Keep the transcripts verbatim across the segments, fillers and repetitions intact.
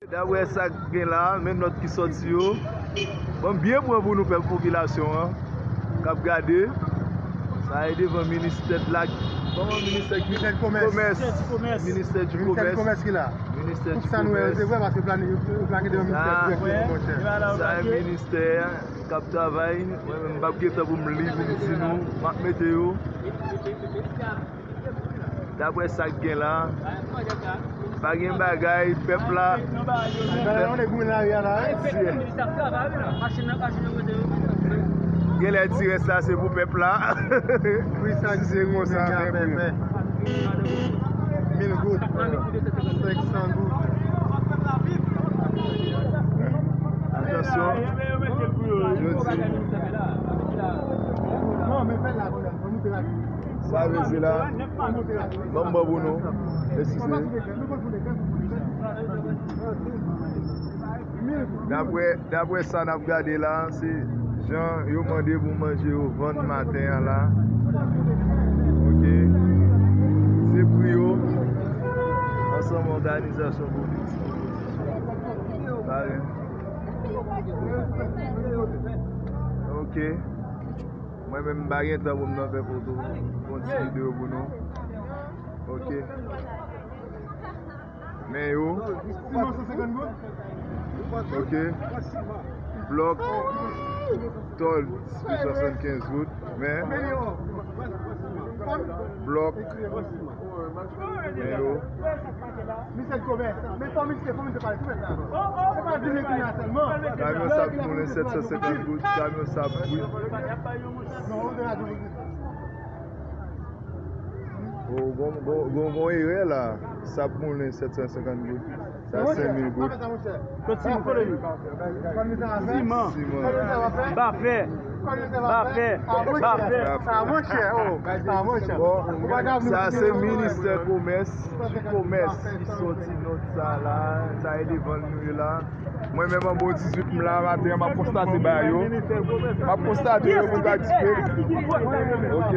Daprè sa k gen la, men nòt ki sòti yo. Bon, byen pran pou nou pèp popilasyon an k ap gade. Sa e devan ministè de la, kòman, ministè ki? Ministè du Commerce. Ministè du Commerce. Ministè du Commerce ki la. Ministè du Commerce. Pou sa nou resevwa, paske plani, yo plake devan ministè dirèkteman, monchè. Sa e ministè k ap travay. Mwen menm, m p ap gen tan pou m li, pou m di nou, m ap mete yo. Daprè sa k gen la, pa gen bagay, pèp la. Genlè ti rès la se pou pèp la. Si se konsa, men pou mil goud, senk san goud. Atansyon, yo di. Sa vle di la, ban m bò pou nou. Eskize. Daprè, daprè sa n ap gade la, se jan yo mande pou manje yo vann maten an la. Ok. Se pri yo. Ansanm òganizasyon politik. Pare. Ok. Mwen menm, m pa gen tan pou m nan fè foto, fè yon ti videyo pou nou. Ok. Men yo. Ok. Blòk, tòl, swasann kenz goud. Men blòk, men yo. Kamyon sab moulen sèt san senkant goud, kamyon sab brit. O, gon, gon, gon, gon erè la. Sab moulen sèt san senkant goud. Sa senk mil goud. Siman. Siman. Bafè. Bafè. Bafè. Bon, sa se ministè komès, du commerce ki sòti nòt sa la. Sa e devan nou ye la. Mwen menm anba dizuit m la maten an, m ap konstate bagay yo. M ap konstate yo pou m ka di ke. Ok.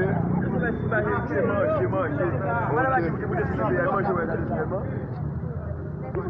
Ok.